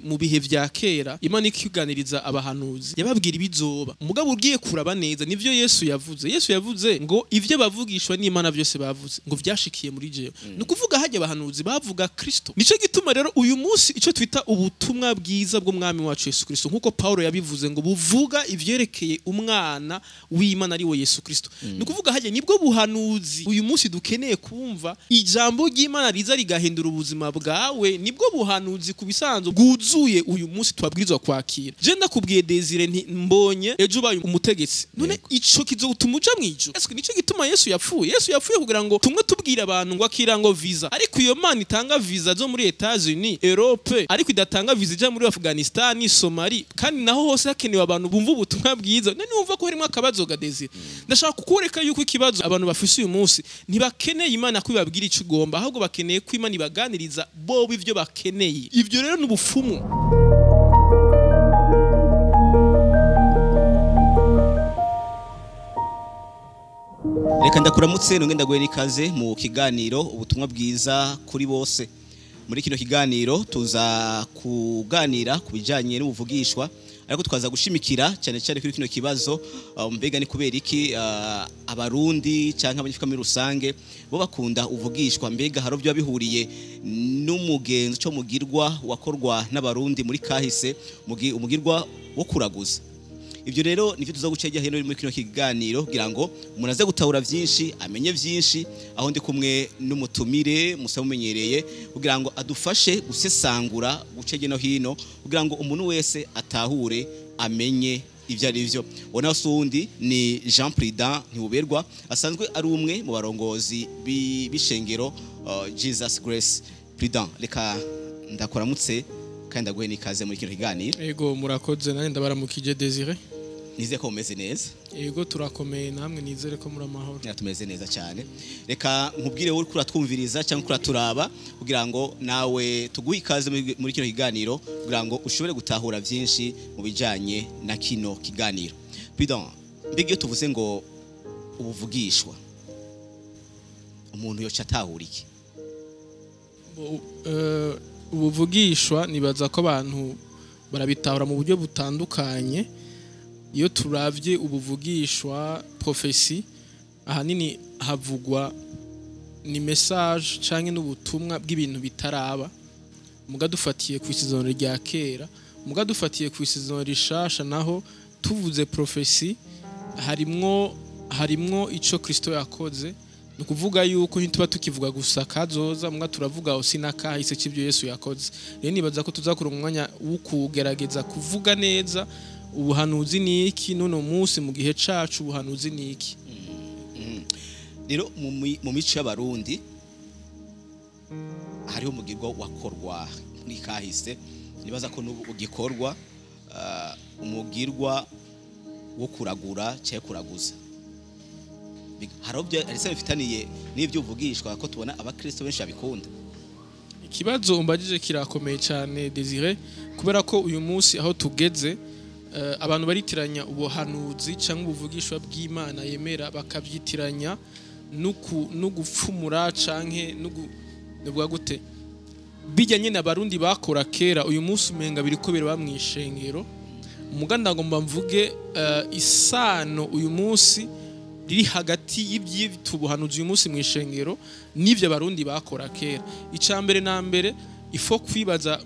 Mu bihe vya kera Imana ikiganiriza abahanuzi yababwira ibizoba, mugabo ugiye kuraba neza nivyo Yesu yavuze. Yesu yavuze ngo ivyo bavugishwa n'Imana vyose bavuze ngo vyashikiye muri jewe. Ni ukuvuga hajya abahanuzi bavuga Kristo. Nico gituma rero uyu munsi ico twita ubutumwa bwiza bw'umwami wacu Yesu Kristo, nkuko Paulo yabivuze ngo buvuga ivyerekeye umwana w'Imana ari we Yesu Kristo. Ni ukuvuga hajya nibwo buhanuzi uyu munsi dukeneye kumva, ijambo ry'Imana riza rigahindura ubuzima bwawe, nibwo buhanuzi ku bisanzwe bwuzuye uyu munsi twabwirizwa kwakira. Je ndakubwiye Desire nti mbonye ejo ubaye umutegetsi, none ico kizotuma uja mwijuru? Ese nico gituma Yesu yapfuye? Yesu yapfuye kugira ngo tumwe tubwire abantu ngo akira ngo visa, ariko iyo Mana itanga visa zo muri Etats-Unis, Europe, ariko idatanga visa ija muri Afghanistan, Somalia, kandi naho hose hakenewe abantu bumva ubutumwa bwiza. None wumva ko harimo akabazo ga Desire? Ndashaka kukureka yuko ikibazo abantu bafise uyu munsi, ntibakeneye Imana ko ibabwira ico igomba, ahubwo bakeneye ko Imana ibaganiriza bo ivyo bakeneye. Ivyo rero ni ubufumu. Reka ndakuramutse nonge ndaguhe n'ikaze mu kiganiro ubutumwa bwiza kuri bose. Muri kino kiganiro tuza kuganira ku bijanye n'ubuvugishwa, ariko twaza gushimikira cyane cyane kuri kino kibazo, mbega ni kubera iki abarundi canke abanyafrika muri rusange bo bakunda uvugishwa? Mbega haro byo bihuriye n'umugenzo cyo mugirwa wakorwa n'abarundi muri kahise, umugirwa wo kuraguza? Ivyo rero nivyo tuza guca hirya hino muri kino kiganiro kugira ngo umuntu aze gutahura vyinshi, amenye vyinshi. Aho ndi kumwe n'umutumire musa mumenyereye kugira ngo adufashe gusesangura guca hirya no hino kugira ngo umuntu wese atahure amenye ivyo ari vyo. Ubona sundi ni Jean Prudent Ntibuberwa, asanzwe ari umwe mu barongozi b'ishengero Jesus Grace. Prudent, reka ndakuramutse kandi ndaguhe n'ikaze muri kino kiganiro. Ego, murakoze, nanjye ndabaramukije Desire. Nizere ko mumeze neza. Ego, turakomeye, namwe nizere ko muri amahoro. Ya, tumeze neza cyane. Reka nkubwire wowe uriko uratwumviriza cyangwa uriko uraturaba kugira ngo nawe tuguhe ikaze muri kino kiganiro kugira ngo ushobore gutahura vyinshi mu bijanye na kino kiganiro. Prudent, mbega iyo tuvuze ngo ubuvugishwa, umuntu yoca atahura iki? Ubuvugishwa nibaza ko abantu barabitahura mu buryo butandukanye. Iyo turavye ubuvugishwa, prophecy, ahanini havugwa ni message canke n'ubutumwa bw'ibintu bitaraba, muga dufatiye ku isezerano rya kera, muga dufatiye ku isezerano rishasha naho tuvuze prophecy harimwo ico Kristo yakoze. Ni ukuvuga yuko ntituba tukivuga gusa kazoza, muga turavuga aussi n'akahise c'ivyo Yesu yakoze. Rero nibaza ko tuzakura umwanya wo kugerageza kuvuga neza ubuhanuzi ni iki n'uno munsi mu gihe cacu, ubuhanuzi ni iki. Rero mu mico y'abarundi hariho umugirwa wakorwa muri kahise, nibaza ko n'ubu ugikorwa, umugirwa wo kuragura cyangwa kuraguza. Hari ibyo bifitaniye n'ibyo uvugishwa ko tubona abakristo benshi babikunda. Ikibazo umbajije kirakomeye cyane Desire, kubera ko uyu munsi aho tugeze abantu baritiranya ubuhanuzi cyangwa ubuvugishwa bw'Imana yemera, bakabyitiranya no gupfumura canke no gute bijya nyene abarundi bakora kera. Uyu munsi umenga biriko biraba mwishengero. Muganda ngomba mvuge isano uyu munsi riri hagati y'iby'ubuhanuzi uyu munsi mwishengero n'ivyo abarundi bakora kera. Icambere na mbere ifo kwibaza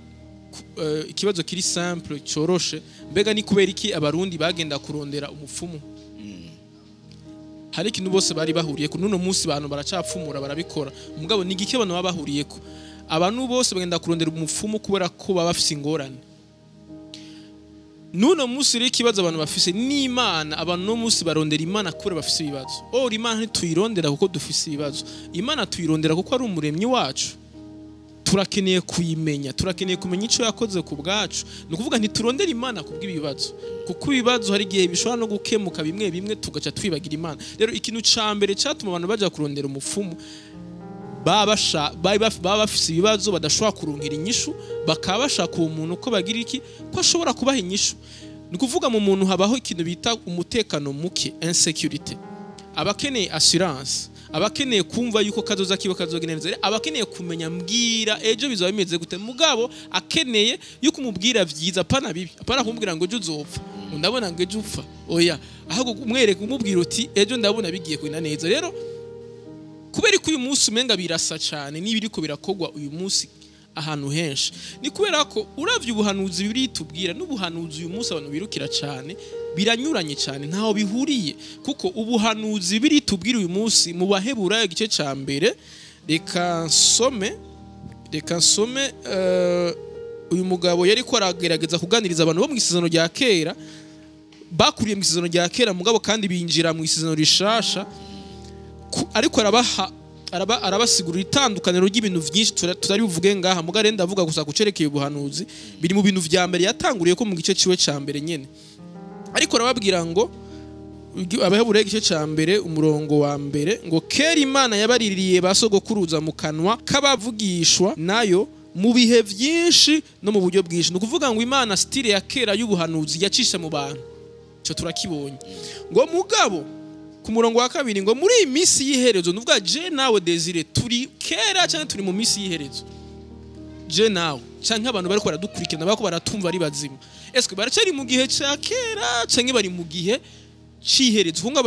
ikibazo kiri simple coroshe, mbega ni kubera iki abarundi bagenda kurondera umupfumu? Hari ikintu bose bari bahuriye ko nuno munsi abantu baracapfumura barabikora, mugabo ni igiki abantu baba bahuriye ko? Abantu bose bagenda kurondera umupfumu kubera ko baba bafise ingorane. Nuno munsi rero ikibazo abantu bafise n'Imana, abantu no munsi barondera Imana kubera bafise ibibazo. Or Imana ntituyirondera kuko dufise ibibazo, Imana tuyirondera kuko ari umuremyi wacu. Turakeneye kuyimenya, turakeneye kumenya ico yakoze ku bwacu. Ni ukuvuga ntiturondera Imana kubw'ibibazo, kuko ibibazo hari igihe bishobora no gukemuka bimwe bimwe tugaca twibagira Imana. Rero ikintu ca mbere catuma abantu baja kurondera umupfumu, baba bafise ibibazo badashobora kuronkera inyishu, bakaba bashaka uwo muntu ko bagira iki, ko ashobora kubaha inyishu. Ni ukuvuga mu muntu habaho ikintu bita umutekano muke, insecurity. Abakeneye assurance, Abakeneye kumva yuko kazoza kiwe kazogenda neza. Rero abakeneye kumenya mbwira ejo bizaba bimeze gute, mugabo akeneye yuko umubwira vyiza, apana bibi, apana kumubwira ngo ejo uzopfa, ngo ndabona ngo ejo upfa, oya, ahubwo umwereka umubwira uti ejo ndabona bigiye kugenda neza. Rero kubera ko uyu munsi umenga birasa cyane n'ibiriko birakogwa uyu munsi ahantu henshi, ni kubera ko uravye ubuhanuzi bibiri tubwira n'ubuhanuzi uyu munsi abantu birukira cyane biranyuranye cyane, ntaho bihuriye. Kuko ubuhanuzi bibiri tubwira uyu munsi mu Baheburayo igice ca mbere, reka nsome uyu mugabo yari ko aragerageza kuganiriza abantu bo mu isezerano rya kera, bakuriye mu isezerano rya kera mugabo kandi binjira mu isezerano rishasha, ariko arabasigurira itandukaniro ry'ibintu vyinshi tutari buvuge ngaha, muga rero ndavuga gusa kucerekeye ubuhanuzi biri mu bintu vya mbere yatanguriye ko mu gice ciwe ca mbere nyene. Ariko arababwira ngo Abaheburayo igice ca mbere umurongo wa mbere ngo kera Imana yabaririye basogokuruza mu kanwa k'abavugishwa nayo mu bihe vyinshi no mu buryo bwinshi. Ni ukuvuga ngo Imana style ya kera y'ubuhanuzi yacisha mu bantu, ico turakibonye. Ngo mugabo ku murongo wa kabiri ngo muri iyi minsi y'iherezo, nuvuga je nawe Desire turi kera cyane, turi mu minsi y'iherezo, je nawe canke abantu bariko baradukurikirana bariko baratumva ari bazima, eske baracari mu gihe ca kera canke bari mu gihe c'iherezo? Kuko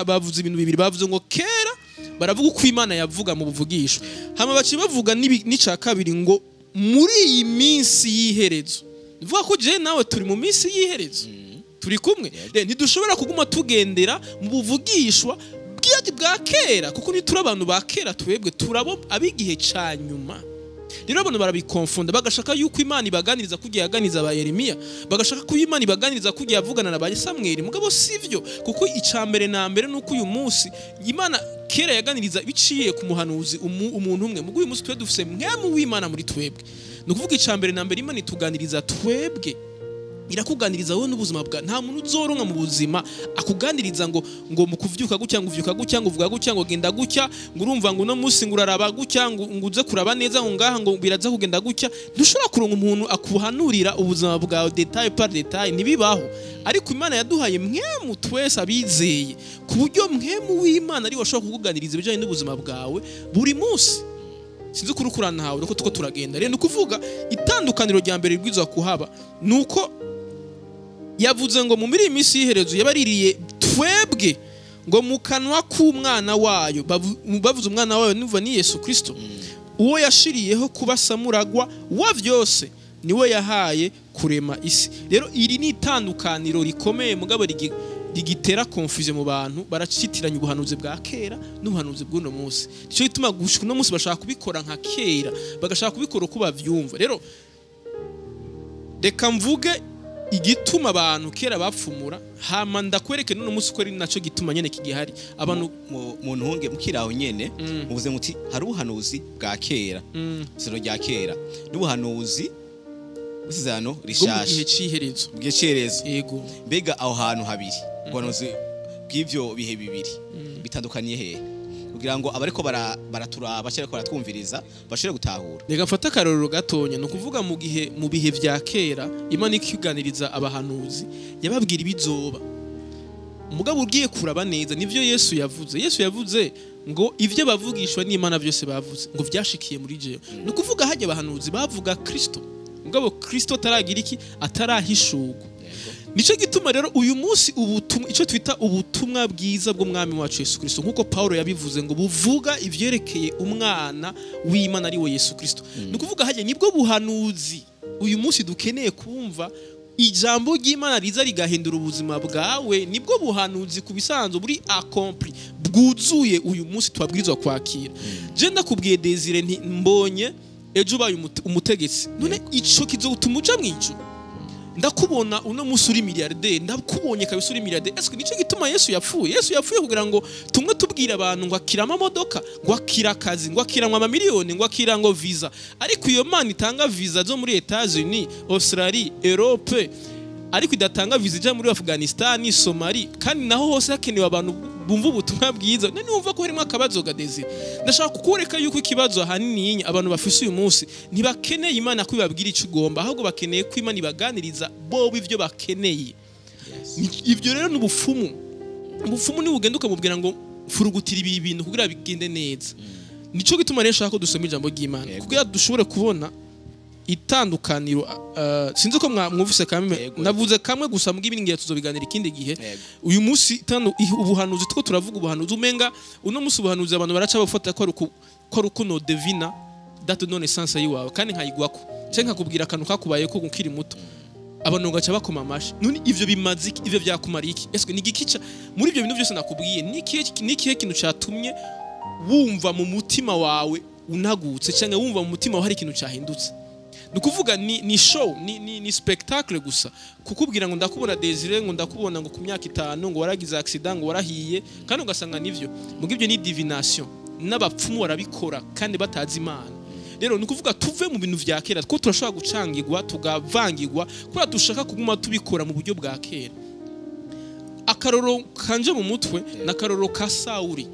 bavuze ibintu bibiri, bavuze ngo kera baravuga uko Imana yavuga mu buvugisho, hama baci bavuga n'ica kabiri ngo muri iyi minsi y'iherezo. Nuvuga ko je nawe turi mu minsi y'iherezo, turi kumwe. Ntidushobora kuguma tugendera mu buvugishwa bwa kera, kuko ntituri abantu ba kera, twebwe turabo abigihe ca nyuma. Rero abantu barabikonfunda, bagashaka yuko Imana ibaganiriza kugiye yaganiriza aba Yeremiya, bagashaka ko Imana ibaganiriza kugiye yavugana na ba Samweli, mugabo sivyo. Kuko ica mbere na mbere nuko uyu munsi Imana kera yaganiriza biciye ku muhanuzi umuntu umwe, mugo uyu munsi twe dufise mwemu w'Imana muri twebwe. Ni ukuvuga ica mbere na mbere Imana ituganiriza twebwe, irakuganiriza wowe n'ubuzima bwa nta muntu uzoronka mu buzima akuganiriza ngo mu kuvyuka gutya, ngo uvyuka gutya, ngo uvuga gutya, ngo genda gutya, ngo urumva ngo uno munsi ngo uraraba gutya, ngo uze kuraba neza, ngo ngaha ngo biraza kugenda gutya. Ntushobora kuronka umuntu akuhanurira ubuzima bwawe detail par detail, ntibibaho. Ariko Imana yaduhaye mwemu twese abizeye, ku buryo mwemu w'Imana ari washobora kukuganiriza ibijanye n'ubuzima bwawe buri munsi. Sinzi kurukurana hawe uko tuko turagenda. Rero nukuvuga itandukaniro rya mbere ribwirizwa kuhaba nuko yavuze ngo mu muri minsi y'iherezo yabaririye twebwe ngo mu kanwa k'umwana wayo, bavuze umwana wayo nuva ni Yesu Kristo, uwo yashiriyeho kuba samuragwa wa vyose, niwe yahaye kurema isi. Rero iri ni itandukaniro rikomeye mugabo rigitera confusion mu bantu, baracitiranya ubuhanuzi bwa kera n'ubuhanuzi bw'uno munsi. Nico gituma gushika uno munsi bashaka kubikora nka kera, bagashaka kubikora uko bavyumva. Rero reka mvuge igituma abantu kera bapfumura, hama ndakwereke n'uno munsi ko ari naco gituma nyene kigihari. Abantu mu ntunge mukiraho nyene muvuze muti hari ubuhanuzi bwa kera, isezerano rya kera n'ubuhanuzi bw'isezerano rishasha mu gihe c'iherezo, mu gihe c'iherezo. Yego. Mbega aho hantu habiri ubuhanuzi bw'ivyo bihe bibiri bitandukaniye hehe, kugira ngo abariko baraturaba cyangwa baratwumviriza bashobore gutahura? Reka mfate akarorero gatonya. Ni ukuvuga mu gihe mu bihe vya kera Imana ikiganiriza abahanuzi yababwira ibizoba, mugabo ugiye kuraba neza nivyo Yesu yavuze. Yesu yavuze ngo ivyo bavugishwa n'Imana byose bavuze ngo vyashikiye muri jewe. Ni ukuvuga hajya abahanuzi bavuga Kristo, mugabo Kristo ataragira iki, atarahishurwa. Nico gituma rero uyu munsi ubutumwa, ico twita ubutumwa bwiza bw'umwami wacu Yesu Kristo, nkuko Paulo yabivuze ngo buvuga ivyerekeye umwana w'Imana ari we Yesu Kristo. Ni ukuvuga hajya nibwo buhanuzi uyu munsi dukeneye kumva, ijambo ry'Imana riza rigahindura ubuzima bwawe, nibwo buhanuzi ku bisanzwe buri accompli bwuzuye uyu munsi twabwirizwa kwakira. Je ndakubwiye Desire nti mbonye ejo ubaye umutegetsi, none ico kizotuma uja mwijuru. Ndakubona uno munsi uri milliardaire, ndakubonye kabisa uri milliardaire. Eske nico gituma Yesu yapfuye? Yesu yapfuye kugira ngo tumwe tubwira abantu ngo akira amamodoka, ngo akira akazi, ngo akira amamiliyoni, ngo akira ngo visa. Ariko iyo Mana itanga visa zo muri Etats-Unis, Australie, Europe, ariko idatanga visa ija muri Afghanistan, Somalia, kandi naho hose hakenewe abantu bumva ubutumwa bwiza. None numva ko harimo akabazo ga Desire. Ndashaka kukureka yuko ikibazo ahanini abantu bafise uyu munsi ntibakeneye Imana ko ibabwira ico ugomba, ahubwo bakeneye ko Imana ibaganiriza bo ivyo bakeneye. Ivyo rero n'ubupfumu. Ubupfumu ni ugenda ukamubwira ngo Furugutira ibi bintu kugira bigende neza. Nico gituma rero nshaka ko dusoma ijambo ry'Imana kugira dushobore kubona itandukaniro. Sinzi ko mwumvise kamwe, navuze kamwe gusa, mbw'ibindi ngiye tuzobiganira ikindi gihe. Uyu munsi ubuhanuzi two turavuga ubuhanuzi, umenga uno munsi ubuhanuzi abantu baraca bafata ko ari uko no devina date de naissance yiwawe kandi nkayigwako, cyangwa nkakubwira akantu kakubaye ko ukiri muto, abantu gaca bakoma amashi. None ivyo bimaze iki? Ivyo byakumara iki? Eske ni igikica muri ibyo bintu byose nakubwiye? Ni ikihe kintu catumye wumva mu mutima wawe unagutse, cyangwa wumva mu mutima wawe hari ikintu cyahindutse? Ni ukuvuga ni show, ni spectacle gusa, kukubwira ngo ndakubona Desire, ngo ndakubona ngo ku myaka 5 ngo waragize accident, ngo warahiye, kandi ugasanga nivyo. Muga ibyo ni divination, n'abapfumu barabikora kandi batazi Imana. Rero ni ukuvuga tuve mu bintu vya kera, kuko turashobora gucangirwa tugavangirwa kubera dushaka kuguma tubikora mu buryo bwa kera. Akaroro kanje mu mutwe n'akaroro ka Sauli,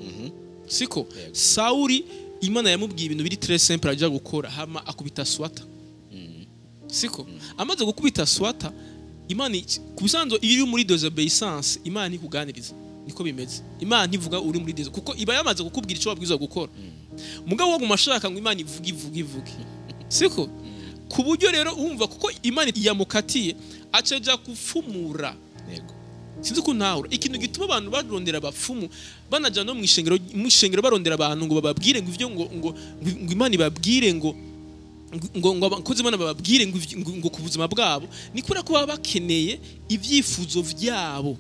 siko? Sauli Imana yamubwiye ibintu biri très simple ajya gukora, hama akubita swata, siko? Amaze gukubita swata, Imana ku bisanzwe iyo uri muri désobéissance Imana ntikuganiriza. Niko bimeze, Imana ntivuga uri muri déso, kuko iba yamaze kukubwira icyo wabwirizwa gukora. Mugabo waguma ashaka ngo Imana ivuge, ivuge, ivuge, siko? Ku buryo rero wumva kuko Imana yamukatiye acaja gupfumura. Sinzi ko ntahura ikintu gituma abantu barondera abapfumu, banaja no mw'ishengero barondera abantu ngo bababwire ngo ivyo ngo Imana ibabwire, ngo abakozi Imana bababwire ngo ku buzima bwabo. Ni kubera ko baba bakeneye ibyifuzo vyabo,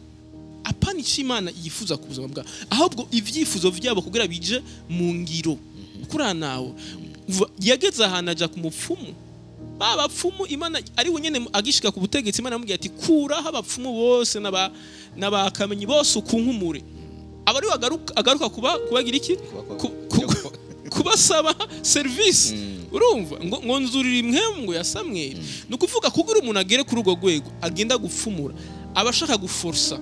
apana ico Imana yifuza ku buzima bwabo, ahubwo ibyifuzo vyabo kugira bije mu ngiro. Kuriya nawe yageze ahantu aja ku mupfumu. Ba bapfumu Imana ari we nyene agishika ku butegetsi, Imana yamubwiye ati kuraho abapfumu bose n'abakamenyi bose ukunkumure. Aba ari we agaruka kuba kubagira iki? Kubasaba service. Urumva ngo nzurira impwemu ngo ya Samweli. Ni ukuvuga kugira umuntu agere kuri urwo rwego agenda gupfumura, aba ashaka guforsa.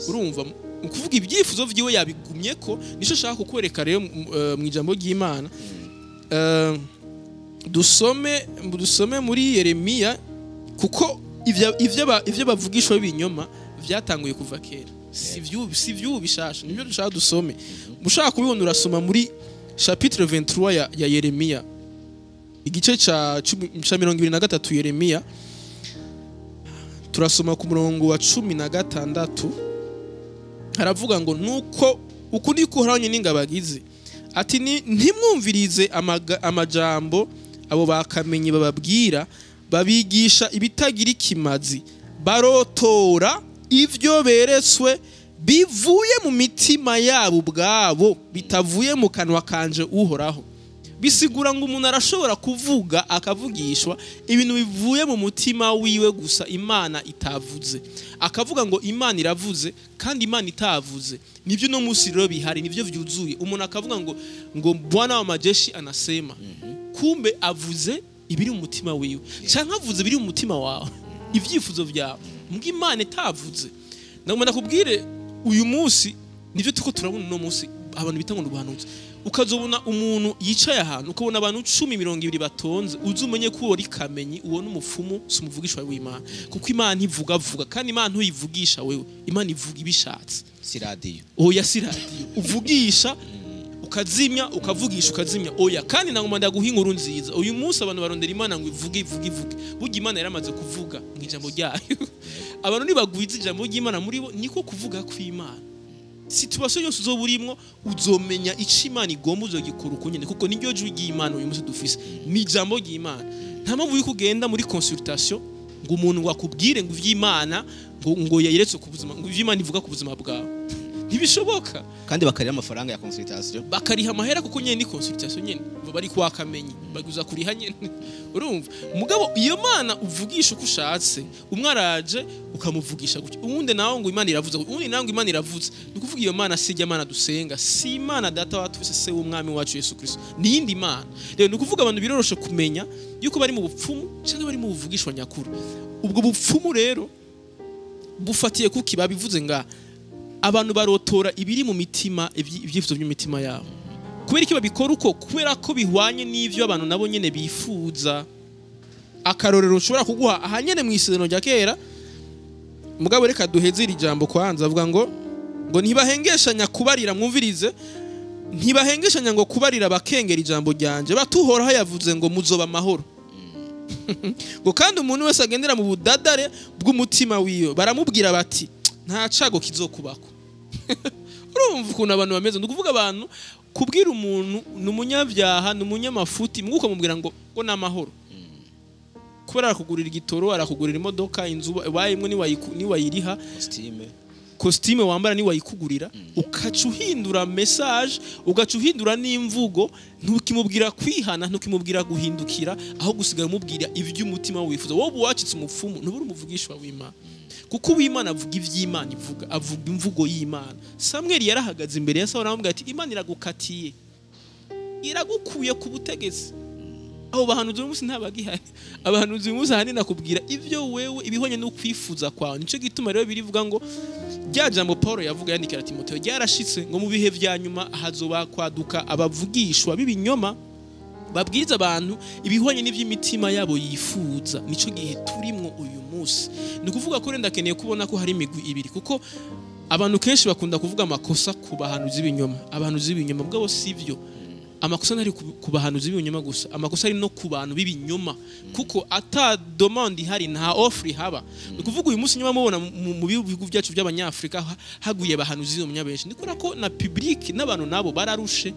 Urumva ni ukuvuga ibyifuzo vyiwe yabigumye ko nico ashaka kukwereka. Rero mu ijambo ry'Imana, dusome muri Yeremiya, kuko ivyo bavugishwa b'ibinyoma vyatanguye kuva kera, si vy'ubu bishasha. Nibyo dushaka dusome. Ushaka kubibona urasoma muri chapitre 23 ya Yeremiya, igice ca 23 Yeremiya, turasoma ku murongo wa 16. Haravuga ngo nuko uku niko Uhoraho n'ingabo agize ati ntimwumvirize amajambo abo bakamenyi bababwira, babigisha ibitagira ikimazi, barotora ivyo beretswe bivuye mu mitima yabo ubwabo, bitavuye mu kanwa kanje Uhoraho. Bisigura ngo umuntu arashobora kuvuga akavugishwa ibintu bivuye mu mutima wiwe gusa, Imana itavuze, akavuga ngo Imana iravuze kandi Imana itavuze. Nivyo no musi rero bihari, nivyo vyuzuye. Umuntu akavuga ngo Bwana wa majeshi anasema, kumbe avuze ibiri mu mutima wiwe, canke avuze ibiri mu mutima wawe, ivyifuzo vyawe, mbwa Imana itavuze. Ndagomba nakubwire uyu munsi nivyo tuko turabona uno munsi, abantu bita ngo n'ubuhanuzi. Ukazobona umuntu yicaye ahantu, ukabona abantu 10 20 batonze, uzi umenye ko uwo kamenyi, uwo n'umupfumu, si umuvugishwa w'Imana, kuko Imana ntivuga vuga, kandi Imana ntuyivugisha wewe, Imana ivuga ibishatse. Si radiyo. Oya, si radiyo uvugisha ukazimya, ukavugisha ukazimya, oya. Kandi nagomba ndaguha inkuru nziza. Uyu munsi abantu barondera Imana ngo ivuge, ivuge, ivuge. Burya Imana yaramaze kuvuga mu ijambo ryayo. Abantu nibagwiza ijambo ry'Imana muri bo, niko kuvuga kw'Imana. Situation yose uzoba urimwo uzomenya ico Imana igomba, uzogikora uko nyene, kuko niryo jwi ry'Imana uyu munsi dufise, ni ijambo ry'Imana. Nta mpamvu yuko ugenda muri consultation ngo umuntu ngo akubwire ngo ivy'Imana ngo yayeretse ku buzima, ngo ivy'Imana ivuga ku buzima bwawe. Ntibishoboka. Kandi bakariha amafaranga ya consultation. Bakariha amahera, kuko nyene ni consultation nyene bari kwakamenyi baguza kuriha nyene. Urumva mugabo iyo Mana uvugisha uko ushatse, umwe araje ukamuvugisha gutya, uwundi nawe ngo Imana iravuze, uwundi nawe ngo Imana iravuze. Ni ukuvuga iyo Mana si Imana dusenga, si Imana data wa twese, se w'umwami wacu Yesu Kristo, ni yindi Mana. Rero ni ukuvuga abantu biroroshe kumenya yuko bari mu bupfumu cyangwa bari mu buvugishwa nyakuri. Ubwo bupfumu rero bufatiye kuki? Babivuze nga abantu barotora ibiri mu mitima, ibyifuzo by'imitima yabo. Kubera iki babikora uko? Kubera ko bihwanye n'ivyo abantu nabo nyene bifuza. Akarorero ushobora kuguha aha nyene mu isezerano rya kera, mugabo reka duheze iri jambo kwanza, avuga ngo Ngo ntibahengeshanya kubarira, mwumvirize, ntibahengeshanya ngo kubarira bakengera ijambo ryanje, batuhoraho yavuze ngo muzoba amahoro. Ngo kandi umuntu wese agendera mu budadare bw'umutima wiwe, baramubwira bati nta cago kizokubako. Urumva ukuntu abantu bameze. Ni ukuvuga abantu kubwira umuntu ni umunyabyaha, ni umunyamafuti, mwuko mubwira ngo ni amahoro, kubera arakugurira igitoro, arakugurira imodoka, inzu bayimwe niwayiriha, costume wambara niwayikugurira, ukaca uhindura message, ugaca uhindura n'imvugo, ntukimubwira kwihana, ntukimubwira guhindukira, aho gusigara umubwira iby'umutima wifuza. Wowe uba wacitse umupfumu, ntubura umuvugishwa w'Imana, kuko uw'Imana avuga iby'Imana ivuga, avuga imvugo y'Imana. Samweli yarahagaze imbere ya Sawuli aramubwira ati Imana iragukatiye, iragukuye ku butegetsi. Abo bahanuzi uyu munsi ntabagihari. Abahanuzi uyu munsi ahanini nakubwira ibyo wewe ibihwanye no kwifuza kwawe. Nico gituma rero birivuga ngo rya jambo Paul yavuga yandikira Timoteyo ryarashitse, ngo mu bihe vya nyuma hazoba kwaduka abavugishwa b'ibinyoma babwiriza abantu ibihwanye n'iby'imitima yabo yifuza. Nico gihe turimwo uyu munsi. Ni ukuvuga ko renda keneye kubona ko hari imigwi ibiri, kuko abantu kenshi bakunda kuvuga amakosa ku bahanuzi b'ibinyoma, abahanuzi b'ibinyoma bwabo sivyo. Amakosa ntari ku bahanuzi b'ibinyoma gusa, amakosa ari no ku bantu b'ibinyoma, kuko ata demande ihari nta offre haba. Ni ukuvuga uyu munsi nyuma mubona mu bihugu byacu by'abanyafrika haguye abahanuzi b'ibinyoma benshi, ni kubera ko na public n'abantu nabo bararushe,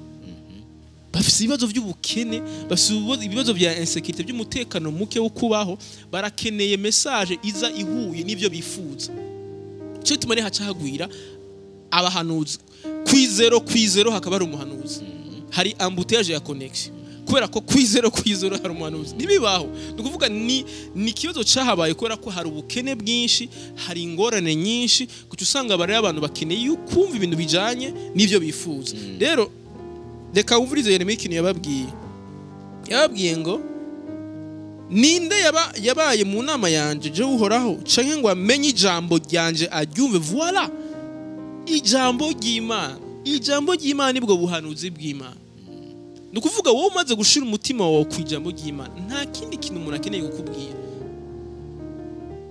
bafise ibibazo by'ubukene, bafise ibibazo bya insécurité, by'umutekano muke wo kubaho, barakeneye message iza ihuye n'ivyo bifuza. Cyo gituma rero haca hagwira abahanuzi kwizero hakaba hari umuhanuzi, hari embouteillage ya connection, kubera ko kwizero hari umuhanuzi. Ntibibaho. Ni ukuvuga ni ikibazo cyahabaye kubera ko hari ubukene bwinshi, hari ingorane nyinshi, kuko usanga bari abantu bakeneye kumva ibintu bijanye n'ivyo bifuza. Rero reka wumvirize Yeremiya ikintu yababwiye. Yababwiye ngo ninde yabaye mu nama yanje je Uhoraho, canke ngo amenye ijambo ryanje aryumve. Voilà, ijambo ry'Imana. Ijambo ry'Imana nibwo buhanuzi bw'Imana. Ni ukuvuga wowe umaze gushira umutima wawe ku ijambo ry'Imana, nta kindi kintu umuntu akeneye kukubwira.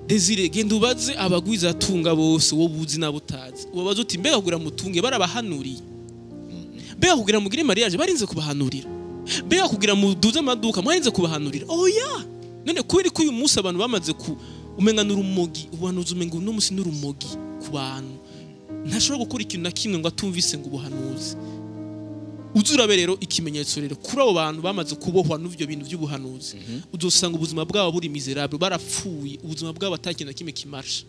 Desire, genda ubaze abagwiza tunga bose wowe uzi nabo utazi, ubabaze uti mbega kugira mutunge barabahanuriye, mbega kugira mugire mariage barinze kubahanurira, mbega kugira muduze amaduka mwarinze kubahanurira. Oya, none kubera ko uyu munsi abantu bamaze ku umenga n'urumogi, ubuhanuzi umenga uno munsi n'urumogi ku bantu, ntashobora gukora ikintu na kimwe ngo atumvise ngo ubuhanuzi. Uzurabe rero ikimenyetso rero kuri abo bantu bamaze kubohwa n'ivyo bintu by'ubuhanuzi, uzosanga ubuzima bwabo buri miserable, barapfuye, ubuzima bwabo atakintu na kimwe kimarsha.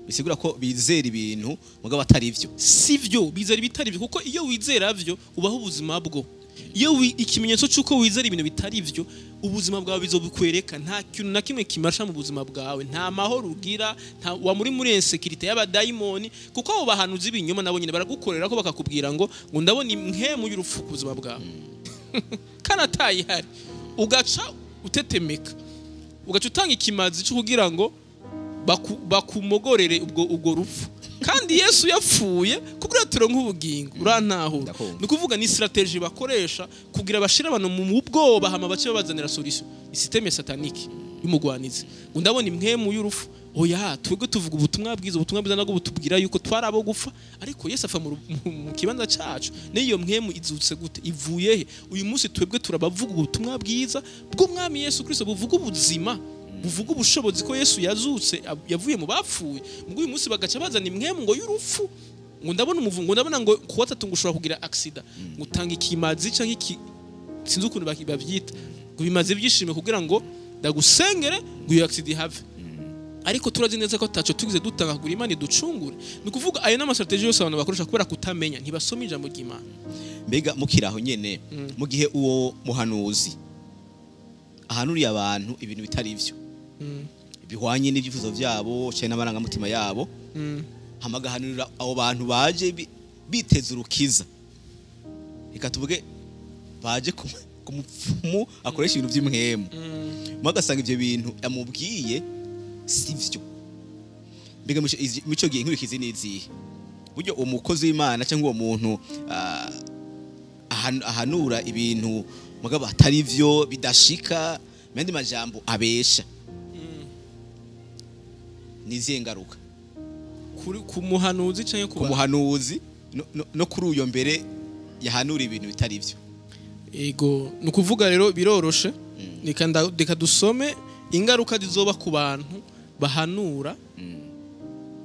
Bisigura ko bizera ibintu mugabo atari ivyo. Sivyo, bizera ibitari byo, kuko iyo wizera vyo ubaho ubuzima bwo. Iyo ikimenyetso cy'uko wizera ibintu bitari byo, ubuzima bwawe bizobikwereka. Nta kintu na kimwe kimarsha mu buzima bwawe, nta mahoro ugira, nta wa muri insécurité y'abadaimoni, kuko abo bahanuzi b'ibinyoma nabo nyine baragukorera ko bakakubwira ngo ndabona impwemu y'urupfu ku buzima bwawe, kana atayihari, ugaca utetemeka, ugaca utanga ikimazi cyo kugira ngo bakumogorere ubwo rupfu. Kandi Yesu yapfuye kugira turonke ubugingo. Urantahura? Ni ukuvuga ni strategie bakoresha kugira bashira abantu mu bwoba, hama bace babazanira solution. Ni système satanique y'umugwanizi. Ngo ndabona impwemu y'urupfu. Oya, twebwe tuvuga ubutumwa bwiza, ubutumwa bwiza nabwo butubwira yuko twarabo gupfa, ariko Yesu afa mu kibanza cacu. N'iyo mpwemu izutse gute? Ivuye he? Uyu munsi twebwe turabavuga ubutumwa bwiza bw'Umwami Yesu Kristo, buvuga ubuzima, buvuga ubushobozi ko Yesu yazutse, yavuye mu bapfuye. Ngo uyu munsi bagaca bazana impwemu ngo y'urupfu, ngo ndabona umuvungo, ndabona ngo kuwa tatu ngo ushobora kugira accident, ngo utanga ikimazi canke iki, sinzi ukuntu babyita, ngo bimaze byishime kugira ngo ndagusengere ngo iyo accident ihave. Ariko turazi neza ko taco tugize dutanga kugira Imana iducungure. Ni ukuvuga ayo n'ama strategie yose abantu bakoresha kubera kutamenya, ntibasoma ijambo ry'Imana. Mbega mukiraho nyene, mu gihe uwo muhanuzi ahanuriye abantu ibintu bitari ivyo, bihwanye n'ibyifuzo byabo cyane n'amarangamutima yabo, hamagahanurira abo bantu baje biteze urukiza, reka tuvuge baje ku mupfumu akoresha ibintu by'imwemu, mugasanga ivyo bintu yamubwiye sivyo. Mbega mico gihe nkurikizi nizihe buryo uwo mukozi w'Imana cyangwa uwo muntu ahanura ibintu mugabo atari vyo, bidashika, mende majambo abesha, nizihe ngaruka Ku muhanuzi canke ku muhanuzi no kuri uyo mbere yahanura ibintu bitari byo. Ego, nukuvuga rero biroroshe. Reka dusome ingaruka zizoba ku bantu bahanura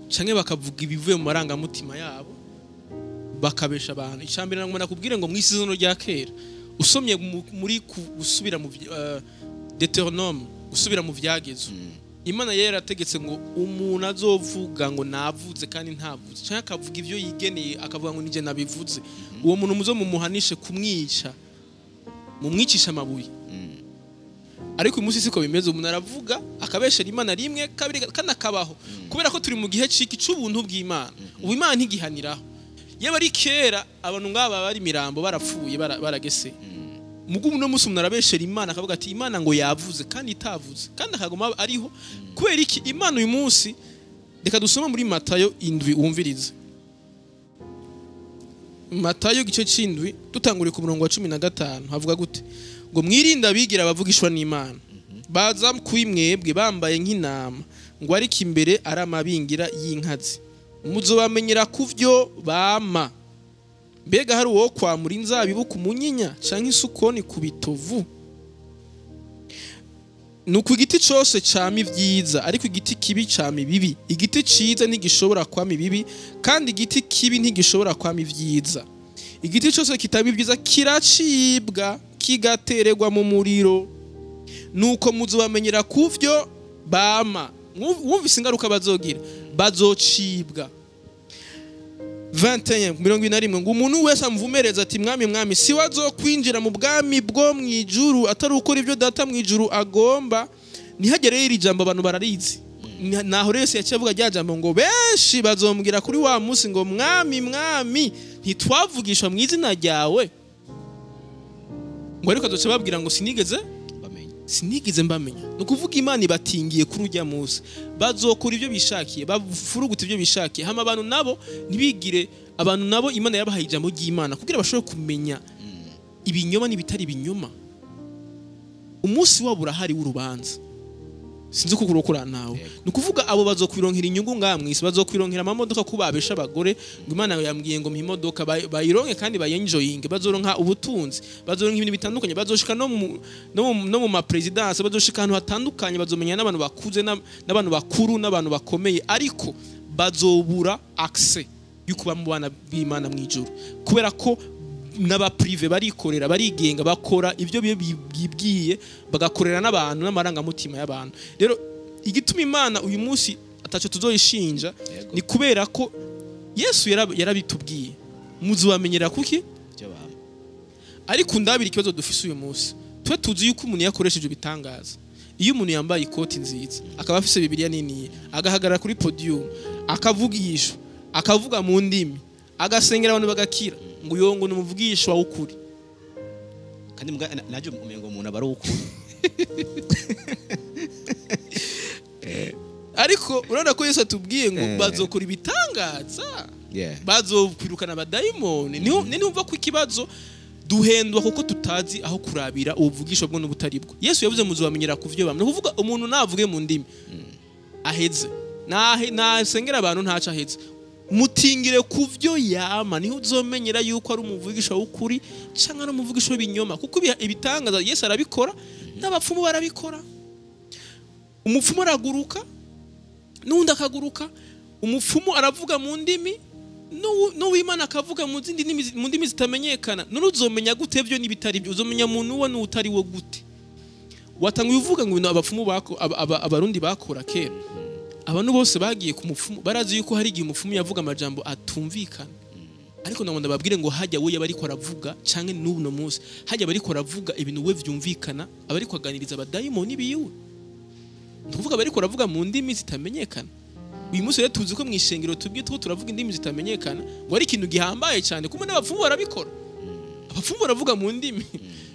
canke bakavuga ibivuye mu marangamutima yabo bakabesha abantu. Icambere nagomba nakubwire ngo mw'isezerano rya kera usomye muri gusubira mu Deuteronome, gusubira mu vyagezo, Imana yari yarategetse ngo umuntu azovuga ngo navuze kandi ntavuze, canke akavuga ivyo yigeneye akavuga ngo nije nabivuze, uwo muntu muzo mumuhanishe kumwica, mumwicisha amabuye. Ariko uyu munsi siko bimeze, umuntu aravuga akabeshera Imana rimwe kabiri kandi akabaho, kubera ko turi mu gihe ciki c'ubuntu bw'Imana. Ubu Imana ntigihaniraho. Yaba ari kera abantu ngaba bari mirambo barapfuye baragese. Mugu uno munsi umuntu arabeshera Imana akavuga ati Imana ngo yavuze kandi itavuze, kandi akaguma ariho. Kubera iki? Imana uyu munsi, reka dusome muri Matayo 7 wumvirize. Matayo gice c'indwi dutanguriye ku murongo wa 15 havuga gute? Ngo mwirinde abigira abavugishwa n'Imana, baza kuri mwebwe bambaye nk'intama, ngo ariko imbere ari amabingira y'inkazi, muzobamenyera kuvyo bama. Mbega hari uwo kwamura inzabibu ku munyinya canke isukoni ku bitovu? Nuko igiti cose cama ivyiza, ariko igiti kibi cama ibibi. Igiti ciza ntigishobora kwama ibibi, kandi igiti kibi ntigishobora kwama ivyiza. Igiti cose kitama ivyiza kiracibwa kigatererwa mu muriro. Nuko muzobamenyera kuvyo bama. Wumvise ingaruka bazogira, bazocibwa. 21 ngo umuntu wese amvumereza ati mwami mwami, si wazokwinjira mu bwami bwo mwijuru atari ukora ibyo data mwijuru agomba. Nihagere iri jambo abantu bararizi. Naho rero yaciye avuga rya jambo ngo benshi bazombwira kuri wa munsi ngo mwami mwami, ntitwavugishwa mu izina ryawe. Ngo ariko azoca babwira ngo sinigeze sinigeze mbamenya. Nukuvuga Imana ibatingiye kuri ujya munsi, bazokora ibyo bishakiye, bafuruguta ibyo bishakiye. Hama abantu nabo ntibigire, abantu nabo Imana yabahaye ijambo ry'Imana kugira bashobore kumenya ibinyoma n'ibitari ibinyoma. Umunsi wabo urahari w'urubanza. Sinzi ko kurokora nawe. Nukuvuga abo bazokwironkera inyungu ngamwisi, bazokwironkera amamodoka kubabesha abagore, ngo Imana yambwiye ngo mpimodoka bayironke kandi bayenjoyinge, bazoronka ubutunzi, bazoronka ibintu bitandukanye, bazoshika no mu ma presidence, bazoshika ahantu hatandukanye, bazomenya n'abantu bakuze n'abantu bakuru n'abantu bakomeye, ariko bazobura access y'ukuba mu bana b'Imana mwijuru, kubera ko n'aba prive barikorera, barigenga, bakora ibyo bibwiye, bagakorera n'abantu n'amarangamutima y'abantu. Rero igituma Imana uyu munsi ataco tuzoyishinja ni kubera ko Yesu yarabitubwiye, muzobamenyera kuki. Ariko ndabira ikibazo dufise uyu munsi, twe tuzi yuko umuntu yakoresheje bitangaza. Iyo umuntu yambaye ikoti nziza, akaba afise Bibiliya nini, agahagarara kuri podium, akavugisha, akavuga mu ndimi, agasengera abantu bagakira, ngo yongo numuvugishwa w'ukuri. Kandi naje umengo umuntu abari ukuri. Ariko urabona ko Yesu atubwiye ngo bazokora ibitangaza, bazokwirukana abadayimoni. Niho ko ikibazo duhendwa kuko tutazi aho kurabira ubuvugishwa bwo n'ubutari bwo. Yesu yavuze muzobamenyera kuvyo bamwe. Kuvuga umuntu navuge mu ndimi aheze, nasengera abantu ntaca aheze, mutingire kuvyo yama, niho uzomenyera yuko ari umuvugisha w'ukuri canke ari umuvugisha w'ibinyoma. Kuko ibitangaza Yesu arabikora, n'abapfumu barabikora. Umupfumu araguruka n'undi akaguruka, umupfumu aravuga mu ndimi n'uwimana akavuga mu zindi ndimi, mu ndimi zitamenyekana. None uzomenya gute byo n'ibitari byo? Uzomenya muntu uwo n'utari wo gute? Watanguye uvuga ngo abapfumu bako abarundi bakora kera, abantu bose bagiye ku mupfumu barazi yuko hari igihe umupfumu yavuga amajambo atumvikana. Ariko ndabona babwire ngo hajya we yabariko aravuga canke n'ubu no munsi hajya bariko aravuga ibintu we vyumvikana, abariko aganiriza abadayimoni biwe. Ntuvuga bariko aravuga mu ndimi zitamenyekana. Uyu munsi rero tuzi ko mwishengero tubwiye two turavuga indimi zitamenyekana, ngo ari ikintu gihambaye cyane kumwe n'abapfumu barabikora. Abapfumu baravuga mu ndimi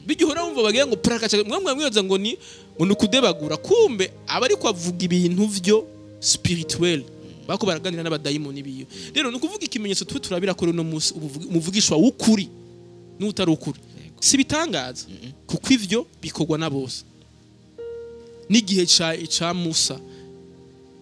bigihora wumva bagira ngo prakacha, mwamwe mwibaza ngo ni ngo kudebagura, kumbe abariko avuga ibintu vyo spirituel, bako baraganira n'abadayimoni biyo. Rero nukuvuga ikimenyetso twe turabira kuri no munsi umuvugishwa w'ukuri n'utari ukuri si bitangaza, kuko ivyo bikorwa na bose. N'igihe ca Musa,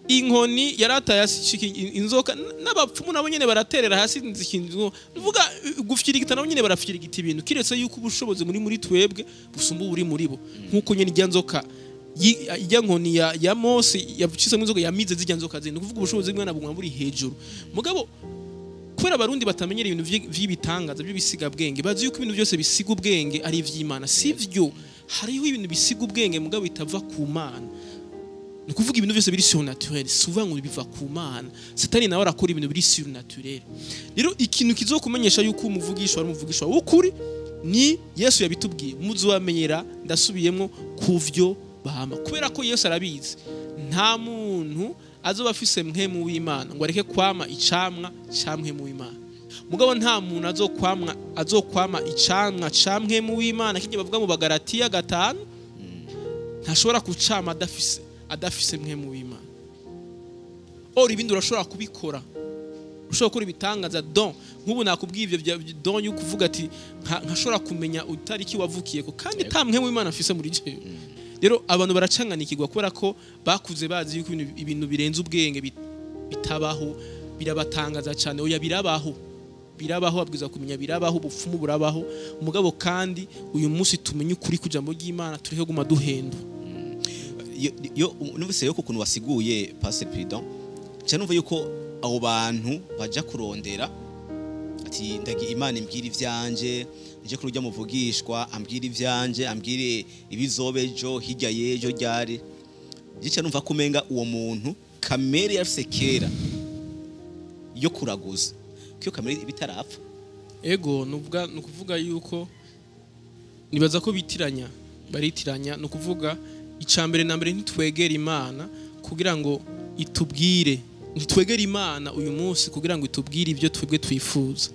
Inkoni yarataye hasi inzoka, n'abapfumu nabo nyene baraterera hasi nzikinzo. Nuvuga gufyirigita nabo nyene barafyirigita ibintu, kiretse yuko ubushobozi muri twebwe busumba uri muri bo. Nkuko nyene ijya nzoka ijya nkoni ya Mose yavucise mu nzoka yamize zijya nzoka zindi, kuvuga ubushobozi bw'Imana buguma buri hejuru. Mugabo kubera abarundi batamenyera ibintu vy'ibitangaza by'ibisiga bwenge, bazi yuko ibintu byose bisiga ubwenge ari ivy'Imana. Sivyo, hariho ibintu bisiga ubwenge mugabo bitava ku Mana. Ni kuvuga ibintu byose biri surnaturel, souvent ngo biva ku Mana. Satani nawe arakora ibintu biri surnaturel. Rero ikintu kizokumenyesha yuko umuvugishwa ari umuvugishwa w'ukuri ni Yesu yabitubwiye, muzobamenyera, ndasubiyemwo, kuvyo bahama. Kubera ko Yesu arabizi, nta muntu azoba afise mpwemu w'Imana ngo areke kwama icamwa ca mpwemu w'Imana. Mugabo nta muntu azokwama icamwa ca mpwemu w'Imana, kijye bavuga mu Bagalatiya 5, ntashobora kucama adafise mpwemu w'Imana. Ori ibindi urashobora kubikora, ushobora gukora ibitangaza don. Nk'ubu nakubwiye ivyo don yo kuvuga ati nkashobora kumenya utariki wavukiyeko kandi ta mpwemu w'Imana afise muri jewe. Rero abantu baracanganikirwa kubera ko bakuze bazi yuko ibintu birenze ubwenge bitabaho, birabatangaza cyane. Oya, birabaho, birabaho, abwiza kumenya birabaho, ubupfumu burabaho. Mugabo kandi uyu munsi tumenye ukuri kujambo ry'Imana, turiho guma duhenda. Yo numvise yuko ukuntu wasiguye Pastor Prudent, cyane numva yuko abo bantu baja kurondera ati ndagi Imana imbwira ivyanje, nje kurujya muvugishwa ambwira ivyanje, ambwire ibizobejo hirya yejo ryari. Gice numva kumenga uwo muntu kamere yafise kera yo kuraguza, kiyo kamere bitarapfa. Ego, nuvuga nukuvuga yuko nibaza ko bitiranya, baritiranya. Nukuvuga icambere na mbere ntitwegera Imana kugira ngo itubwire, ntitwegera Imana uyu munsi kugira ngo itubwire ibyo twebwe twifuza,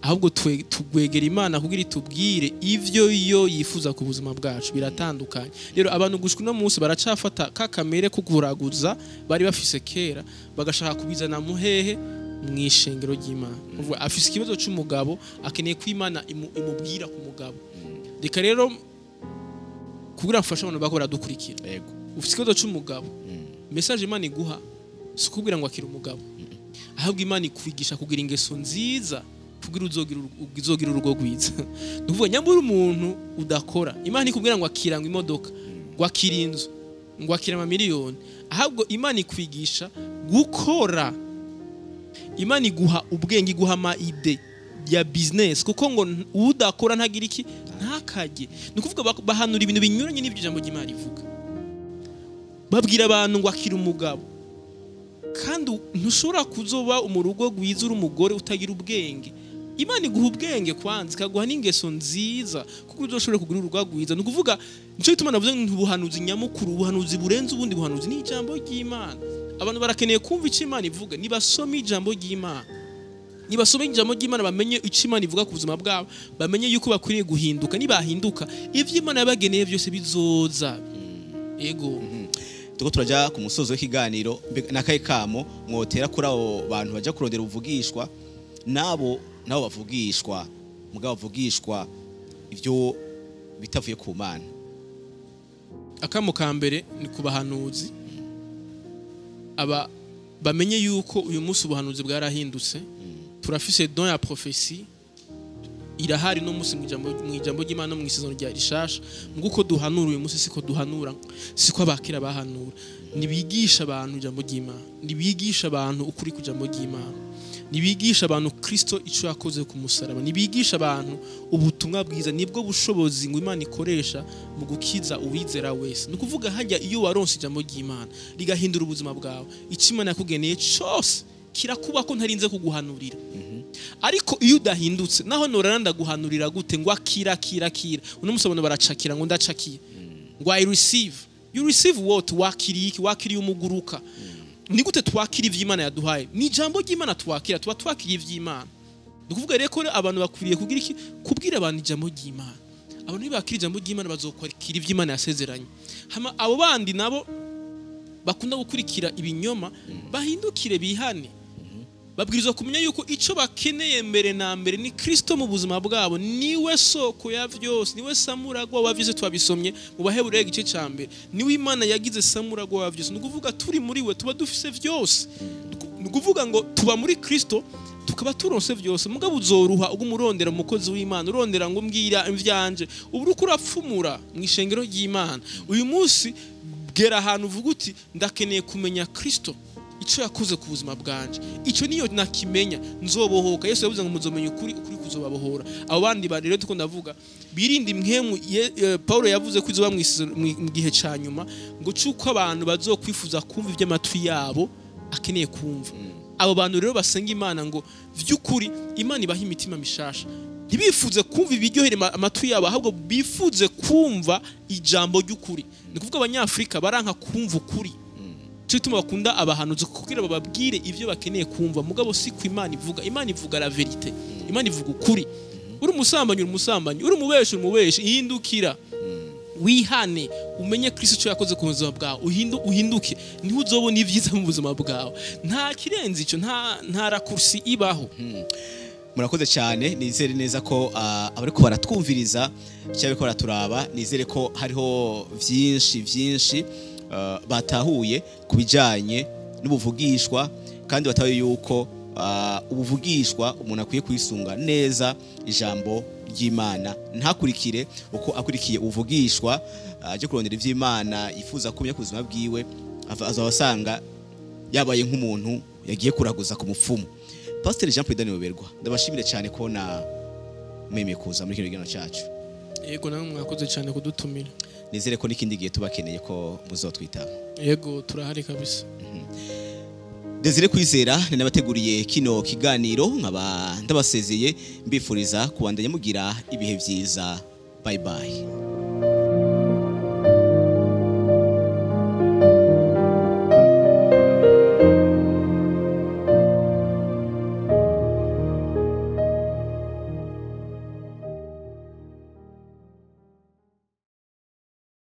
ahubwo tugwegera Imana kugira itubwire ivyo yo yifuza ku buzima bwacu. Biratandukanye. Rero abantu gushika no munsi baracafata ka kamere kuguraguza bari bafise kera, bagashaka kubizana muhehe mwishengero ry'Imana. Uvuga afise ikibazo c'umugabo, akeneye ko Imana imubwira ku mugabo. Reka rero kugira mfasha abantu bako baradukurikira. Yego, ufise ikibazo c'umugabo, message Imana iguha si kubwira ngo akira umugabo, ahubwo Imana ikwigisha kugira ingeso nziza kugira uzogira urugo rwiza. Nuvuga nyambura umuntu udakora, Imana ikubwira ngo akira ngo imodoka, ngo akira inzu, ngo akira amamiliyoni, ahubwo Imana ikwigisha gukora. Imana iguha ubwenge, iguha ama ide ya business, kuko ngo udakora ntagira iki, ntakajye. Nukuvuga bahanura ibintu binyuranye n'ibyo jambo ry'Imana rivuga. Babwira abantu ngo akira umugabo, kandi ntushobora kuzoba umurugo rwiza uri umugore utagira ubwenge. Imana iguha ubwenge kwanza, ikaguha n'ingeso nziza kuko uzoshobora kugira urugo rwiza. Nukuvuga nico gituma navuze nti ubuhanuzi nyamukuru, ubuhanuzi burenze ubundi buhanuzi ni ijambo ry'Imana. Abantu barakeneye kumva icyo Imana ivuga, nibasome ijambo ry'Imana. Nibasome ijambo ry'Imana bamenye icyo Imana ivuga ku buzima bwabo, bamenye yuko bakwiriye guhinduka. Nibahinduka ivyo Imana yabageneye byose bizoza. Ego. Tuko turaja ku musozo w'ikiganiro, nakaye kamo mwotera kuri abo bantu baja kurondera ubuvugishwa, nabo bavugishwa, mugabo bavugishwa ivyo bitavuye ku Mana. Akamo ka mbere ni kubahanuzi, aba bamenye yuko uyu munsi ubuhanuzi bwarahindutse. Turafise don ya prophétie irahari no munsi mu ijambo ry'Imana no mu isezerano rya rishasha. Nguko duhanura uyu munsi siko duhanura, siko abakira bahanura. Nibigisha abantu ijambo ry'Imana, nibigisha abantu ukuri ku ijambo ry'Imana, nibigisha abantu Kristo ico yakoze ku musaraba, nibigisha abantu ubutumwa bwiza. Nibwo bushobozi ngo Imana ikoresha mu gukiza uwizera wese. Nukuvuga hajya iyo waronse ijambo ry'Imana rigahindura ubuzima bwawe, ico Imana yakugeneye cyose kirakuba ko ntarinze kuguhanurira. Ariko iyo udahindutse, naho norana ndaguhanurira gute ngo akira akira akira, uno musi abantu baracakira ngo ndacakiye, ngo I receive. You receive what? Wakiriye iki? Wakiriye umuguruka. Ni gute twakira ivy'Imana yaduhaye? Ni ijambo ry'Imana twakira, tuba twakiriye ivy'Imana. Nukuvuga rero ko abantu bakwiriye kugira iki? Kubwira abantu ijambo ry'Imana. Abantu nibakira ijambo ry'Imana bazokwakira ivy'Imana yasezeranye. Hama abo bandi nabo bakunda gukurikira ibinyoma bahindukire bihane. Babwirizwa kumenya yuko ico bakeneye mbere na mbere ni Kristo mu buzima bwabo. Niwe soko ya vyose, niwe samuragwa wa vyose. Twabisomye mu Baheburayo igice ca mbere, niwe Imana yagize samuragwa wa vyose. Ni ukuvuga turi muri we tuba dufise vyose. Ni ukuvuga ngo tuba muri Kristo tukaba turonse vyose. Mugabo uzoruha uguma urondera umukozi w'Imana, urondera ngo mbwira ivyanje, ubu uriko urapfumura mu ishengero ry'Imana. Uyu munsi gera ahantu uvuga uti ndakeneye kumenya Kristo, ico yakoze ku buzima bwanje, ico niyo nakimenya nzobohoka. Yesu yavuze ngo muzomenya ukuri, ukuri kuzobabohora. Abo bandi ba rero tuko ndavuga birinde impwemu. Paulo yavuze ko izoba mu gihe ca nyuma, ngo cuko abantu bazokwifuza kumva ivy'amatwi yabo akeneye kumva. Abo bantu rero basenga Imana ngo vy'ukuri Imana ibaha imitima mishasha, ntibifuze kumva ibiryohera amatwi yabo, ahubwo bifuze kumva ijambo ry'ukuri. Ni kuvuga Abanyafrika baranka kumva ukuri, cyo gituma bakunda abahanuzi kugira bababwire ivyo bakeneye kumva. Mugabo si ku Imana ivuga. Imana ivuga la vérité, Imana ivuga ukuri. Uri umusambanyi, uri umusambanyi, uri umubeshi, uri umubeshi. Hindukira, wihane, umenye Kristo icyo yakoze ku buzima bwawe, uhinduke, niho uzobona ibyiza mu buzima bwawe. Nta kirenze ico, nta raccourci ibaho. Murakoze cyane. Nizere neza ko abariko baratwumviriza cyangwa bariko baraturaba, nizere ko hariho vyinshi vyinshi batahuye ku bijanye n'ubuvugishwa, kandi batahuye yuko ubuvugishwa umuntu akwiye kwisunga neza ijambo ry'Imana, ntakurikire uko akurikiye ubuvugishwa aje kurondera ivy'Imana yifuza kumenya ku buzima bwiwe, azaba asanga yabaye nk'umuntu yagiye kuraguza ku mupfumu. Pastor Jean Paul Daniel Berwa, ndabashimire cyane ko na mwemeye kuza muri kino kiganiro cyacu. Yego, namwe mwakoze cyane kudutumira. Nizere ko n'ikindi gihe tubakeneye ko muzotwitaba. Yego, turahari kabisa. Desire Kwizera ni nabateguriye kino kiganiro, nkaba ndabasezeye mbifuriza kubandanya mugira ibihe byiza. Bye bye.